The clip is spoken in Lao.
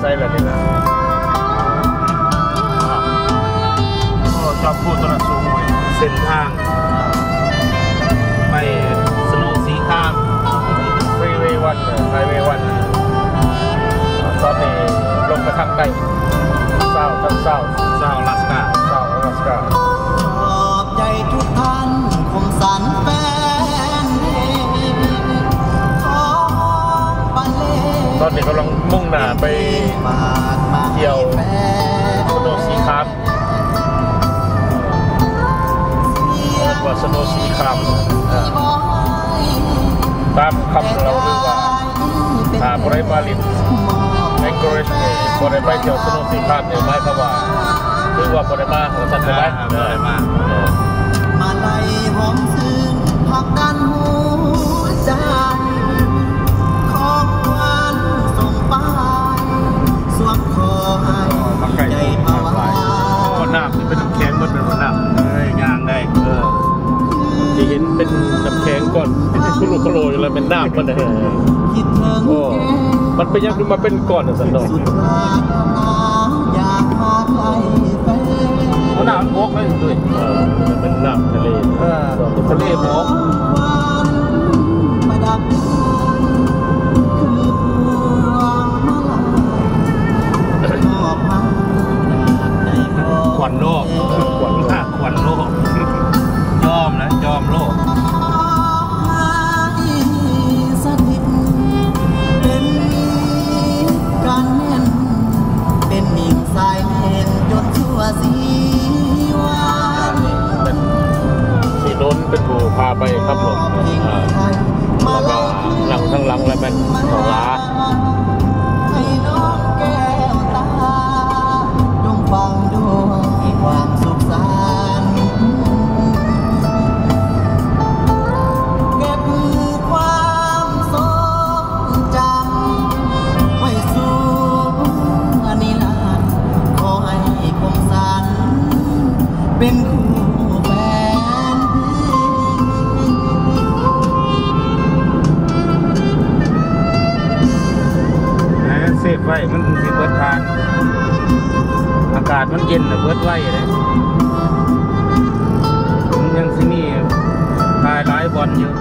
ໃສ່ລະນີ້ນະ ໂອ້ ຈອມພູຕົວນັ້ນສູງເວີຍ. ເສັ້ນທາງໄປສະໂນຊີຄາມ ຟຣີເວວັນ ໄຮເວວັນ ຕອນນີ້ລົງໄປທາງໃຕ້ ຊາວທາງຊາວ ຊາວອາລາສກາ ຊາວອາລາສກາ. ຂອບໃຈທຸກທ່ານ ຄົມສັນແຟນເພງຂອງບັນເລງ. ຕອນນີ້ກຳລັງມຸ່ງໜ້າໄປທ່ຽວສະໂນຊີຄາມ ເອີ້ນວ່າສະໂນຊີຄາມ ເອີ ຕາມຄຳເລົ່າລືວ່າ ຖ້າບໍ່ໄດ້ມາຫຼິ້ນແອັງເກີຣິດນີ້ ບໍ່ໄດ້ໄປທ່ຽວສະໂນຊີຄາມນີ້ ໝາຍຄວາມວ່າ ຄືວ່າບໍ່ໄດ້ມາ ວ່າຊັ້ນໄປ. ເອີ ບໍ່ໄດ້ມາ ມາໄລ່ຫອມຊື່ນ ພັກກັນຫົວໃຈ ຂອງຫວານສົ່ງໄປ ສວມຂໍໃຫ້ໃຈພາວາ. ໂອ້ ນ້ຳນີ້ເປັນນ້ຳແຂງໝົດ ເປັນນ້ຳ ເອີຍ ຍ່າງໄດ້ ເອີ ຊິເຫັນເປັນນ້ຳແຂງກ້ອນ ເປັນໂຄໂລໂຄໂລຢູ່ ແລ້ວແມ່ນນ້ຳມັນ ເອີ ໂອ້ ມັນເປັນຫຍັງຄືມາເປັນກ້ອນຈັ່ງຊັ້ນເນາະ? ໂອ້ ນ້ຳມັນບົກເລີຍ ເອີ ເປັນນ້ຳທະເລ ເອີ ທະເລບົກ. ຂວັນໂລກ ຂວັນໂລກ ຍອມນະ ຍອມໂລກ. ສະຖິດເປັນການແມ່ນ ເປັນໜິງສາຍແມ່ນຈົນຊົ່ວຊີວາ. ນີ້ເປັນ ສີນົນເປັນຜູ້ພາໄປຂັບລົດ ອ່າ ແລ້ວກໍນັ່ງທາງຫຼັງ ແລ້ວແມ່ນນ້ອງຫຼາ. ໃຫ້ນ້ອງແກ້ວຕາ ຈົ່ງຟັງດ້ວຍຄວາມສຸກສັນ ເກັບຄວາມຊົງຈຳ ໄວ້ສູ່ນິລັນ ຂໍໃຫ້ຄົງສັນ ເປັນຄູ່ແຟນເພງ. ເຊບໄວ້ ມັນຊິເບິດທານ ອາກາດມັນເຢັນ ເບິດໄວເດ້ ມັນຍັງຊິມີຫຼາຍໆບ່ອນຢູ່.